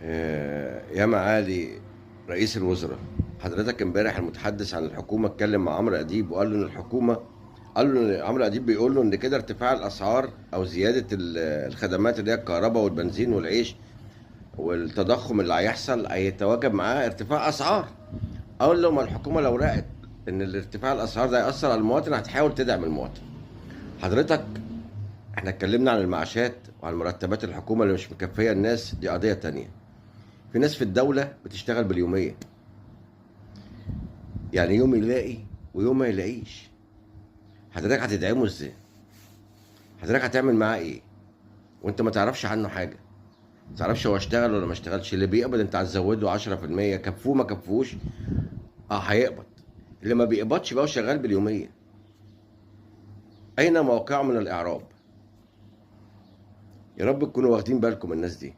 يا معالي رئيس الوزراء، حضرتك امبارح المتحدث عن الحكومة اتكلم مع عمرو أديب وقال له إن الحكومة، قال له إن عمرو أديب بيقول له إن كده ارتفاع الأسعار أو زيادة الخدمات اللي هي الكهرباء والبنزين والعيش والتضخم اللي هيحصل هيتواكب معاه ارتفاع أسعار. قال له ما الحكومة لو رأت إن الارتفاع الأسعار ده هيأثر على المواطن هتحاول تدعم المواطن. حضرتك احنا اتكلمنا عن المعاشات وعن مرتبات الحكومة اللي مش مكفية الناس، دي قضية تانية. في ناس في الدولة بتشتغل باليومية، يعني يوم يلاقي ويوم ما يلاقيش. حضرتك هتدعمه ازاي؟ حضرتك هتعمل معاه ايه وانت ما تعرفش عنه حاجة؟ ما تعرفش هو اشتغل ولا ما اشتغلش. اللي بيقبض انت هتزوده 10%، كفوه ما كفوش هيقبض. اللي ما بيقبضش بقى وشغال باليومية، اين موقعه من الاعراب؟ يا رب تكونوا واخدين بالكم من الناس دي.